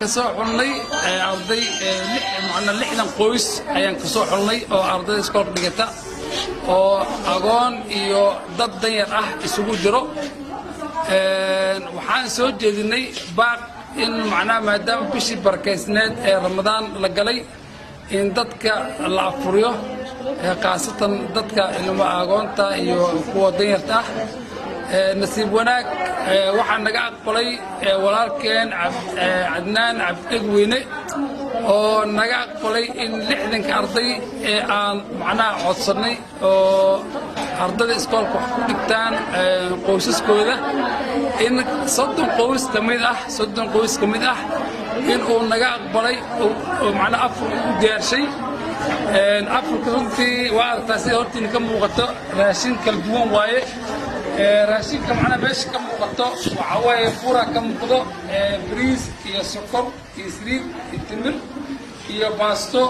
Kasoo xulnay arday macnaa 60 qoys ayaan kasoo xulnay oo ardayda iskoolka dhigata oo agoon iyo dad danyar ah isugu jiro. Waxaan soo jeedinay baaq in macnaha maadaama bishii barakaysneed ee Ramadaan la galay in dadka la afuriyo, khaasatan dadka ilmo agoonta iyo kuwa danyarta ah. Nasiib wanaag, waxaa naga aqbalay walaalkeen Cadnaan Cabdhegweyne oo naga aqbalay in 60-ka arday ee aan macnaha codsannay oo ardayda iskoolka wax ku dhigtaan qoysaskooda in 30 qoys ka mid ah, 30 qoys ka mid ah in uu naga aqbalay oo macnaha afur u diyaarshay. Afurka runtii waa aragtaa sida hortiina ka muuqato, raashin kala duwan waaye. Raashinka macnaha meesha ka muuqato waxaa waaye bura ka muuqdo, bariis iyo sokor iyo saliid iyo timir iyo baasto.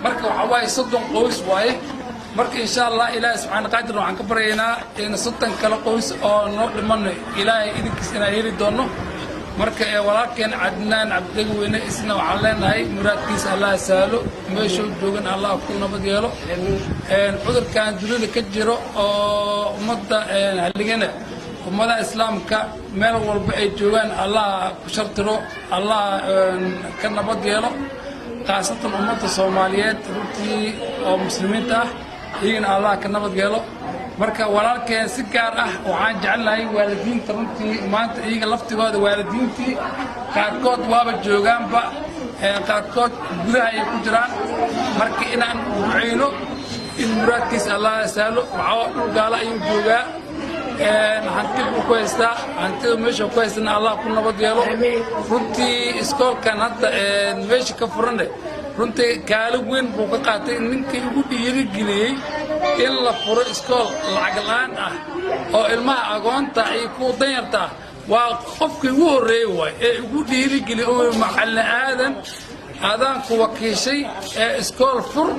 Marka waxaa waaye 30 qoys waaye. Marka insha Allah Ilaahay subxaana qaadir waxaan ka baryaynaa in 30 kale qoys oo noo dhimanno Ilaahay idinkiis inaan heli doono. Marka walaalkeen Cadnaan Cabdegweyne isna waxaan leenahay muraadkiisa Allah sahlo, meeshuu joogan Allah ku nabad yeelo. Cudurkan dunida ka jiro oo ummadda haligana, ummadaha islaamka meel walba ay joogaan Allah ku shartiro, Allah ka nabad yeelo, khaasatan ummadda Soomaaliyeed runtii oo muslimiinta ah, iyagana Allah ka nabad yeelo. Marka walaalkeen si gaar ah waxaan jecelnahay waalidiinta runtii maanta iyaga laftigooda, waalidiintii qaarkood waaba joogaanba, qaarkood gudaha ay ku jiraan. Marka inaan ducayno in muraadkiisa Allah sahlo. Waxaa dhul gaala ayuu joogaa, hanti buu ku haystaa, hantida meesha ku haystana Allah ku nabad yeelo. Runtii iskoolkan hadda meesha ka furanne runtii kaalin weyn buu ka qaatay. Ninkii ugu dhiirigeliyey in la furo iskool lacag la'aan ah oo ilmaha agoonta iyo kuwa danyarta ah waa qofkii ugu horreeyey waay ee ugu dhiirigeliyey oo macallin Aadan aadaanku wakiishay ee iskool fur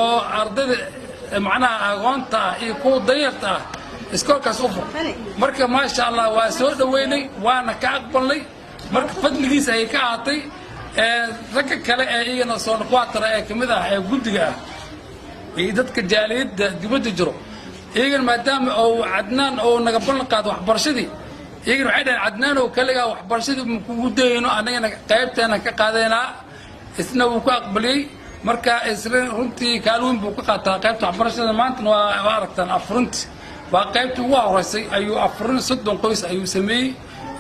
oo ardayda macnaha agoonta ah iyo kuwa danyarta ah iskoolkaas u fur. Marka maasha Allah waa soo dhoweynay, waana ka aqbalnay. Marka fadligiisa ayay ka ahaatay. Ragga kale ee iyagana soonquatara ee kamid ah ee guddiga ah iyo dadka jaaliyadda dibadda jiro, iyagana maadaama uu Cadnaan oo naga ballan qaado waxbarashadii, iyagana waxay dhaheen: "Cadnaan oo kaligaa waxbarashadii makugu dayayno, annagana qaybteena ka qaadaynaa." Isna wuu ku aqbaliyey. Marka isna runtii kaalin weyn buu ka qaataa qaybta waxbarashada. Maantana waa aragtaan, afurinti waa qaybtii ugu horeysay ayuu afurin 30 qoys ayuu sameeyey.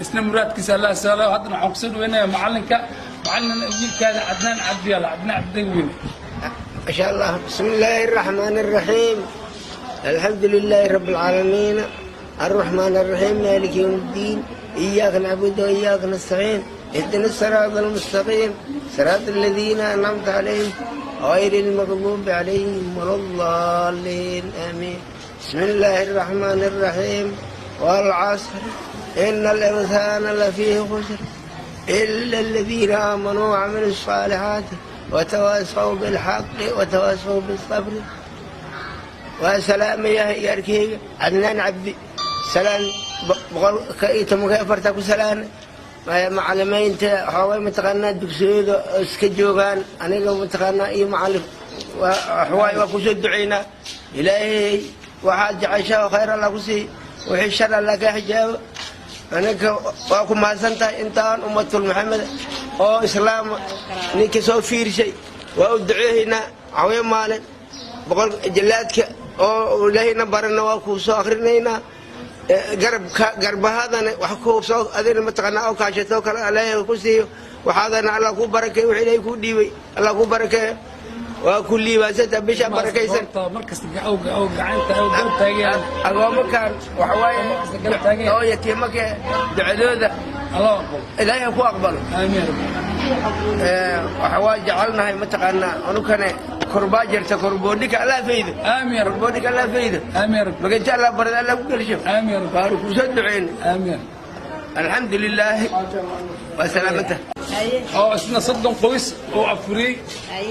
Isna muraadkiisa Allah sahlo. Haddana waxaan kusoo dhaweynaya macalinka, macalin wiilkaada Cadnaan Cabdiyaal, Cadnaan Cabdegweyne. ما شاء الله. بسم الله الرحمن الرحيم. الحمد لله رب العالمين، الرحمن الرحيم، مالك يوم الدين، إياك نعبد وإياك نستعين، اهدنا الصراط المستقيم، صراط الذين أنعمت عليهم، غير المغضوب عليهم ولا الضالين، آمين. بسم الله الرحمن الرحيم. والعصر، إن الإنسان لفي خسر، إلا الذين آمنوا وعملوا الصالحات وتواصوا بالحق وتواصوا بالصبر. وسلام يا yarkeyga Cadnaan Cabdi salaan 114-ta ku salaan. Macalimiinta xoogay mataqaanaa dugsiyada iska joogaan, aniga mataqaanaa iyo macalin waxwaay waa kusoo ducaynaa. Ilaahay waxaad jeceshaa oo khayr Allah ku sii, wixii shar Allah kaa xijaabo. Aniga waa ku mahadsan tahay. Intaan ummatul Maxamed oo islaam ninka soo fiirshay waa u duceehaynaa cawye maalin boqol jalaadka oo Ilaahayna barana waa kuu soo akrinaynaa. Garabka garbahadana wax ku soo adina mataqaanaa oo kaashato kale Ilaahay ku siiyo. Waxaadana Allah kuu barakeeyo, wix Ilaahay kuu dhiibay Allah kuu barakeeyo. Waa ku liibaasanta bisha barakaysan. Markasta gacanta garab taagayaan. Agoomakan waxa waaye oo yatiimaka ducadooda Allah aqbalo. Ilaahay ha ku aqbalo. Aamiin. Waxa waa jecelnahay mataqaanaa anukane korbaa jirta, korboodhika Allah faydo. Aamiin. Korboodhika Allah faydo. Aamiin. Maganta Allah barada Allah ku gelsho. Aamiin. Waanu kusoo duceyne. Aamiin. Alxamdu lilaahi, waa salaamanta. Oo isna 30 qoys oo afuriyey,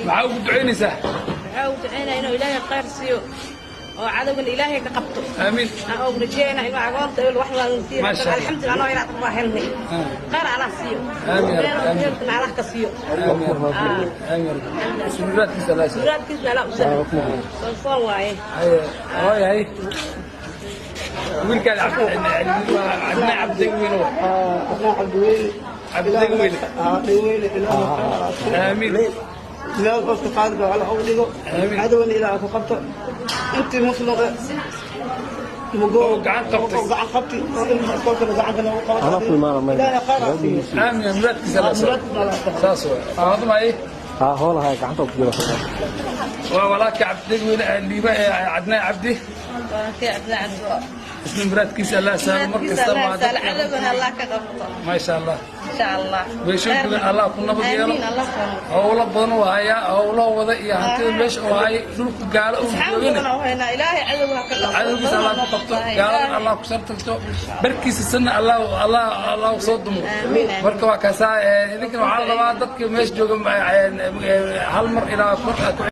maxaa ugu ducaynaysaa? Waxaa ugu ducaynaya inuu Ilaahay khayr siiyo. Oo cadowgan Ilaahay ka qabto. Aamiin. Aan og rajeena ilma agoonta il wax la siiyo. Maasha Allah. Alxamdulillah, anoo inaad waa helnay. Qaar Allah siiyo. Amiin ya Rabbi, amiin. Beertana Allah ka siiyo. Aamiin, amiin. Muraadkiisa Allah sahlo. Muraadkiisna Allah u sahlo. Soon waaye. Haye, hooyahay, wiilkaan Cabdina Cabdegweyne wa Cabdegweyne. Aamiin. Ilaah qofka qaadirka Allah u dhigo. Amiin. Cadowna Ilaah ku qabto, intii muslim mugo Oo gacan qabtay. Oo gacan qabtay, oo ilmaha iskoolkana gacanta noogu qabatay, Ilaahay khayr ha siiyo. Aamiin, muraadkiisa Allah sahlo. Muraadkiisna Allah sahlo. Saas waay, aadumay. Hoolahay gacanta ku jira. Waa walaalka Cabdegweyne Liiba ee Cadnaa Cabdi isna muraadkiisa Allah sahlo mar kasta waa dadka. Cadowgana Allah ka qabto. Maasha Allah. Insha Allah. Beeshooyinka Allah ku nabad yeelo. Aamiin, Allah ku Howlo badan uu hayaa, howlo wada iyo hantida meesha uu hayay, dhulku gaalo uu joogana. Xamdulillah hayna, Ilaahay cadowga ha ka qabto. Cadowgiisa Allah ku qabto, gaalada Allah ku shartagto, barkiisa sanna Allah Allah Allah soo dumo. Aamiin, amiin. Marka waa kaasaa. Idinkana waxaa la rabaa dadka meesha jooga hal mar ilaa kor ku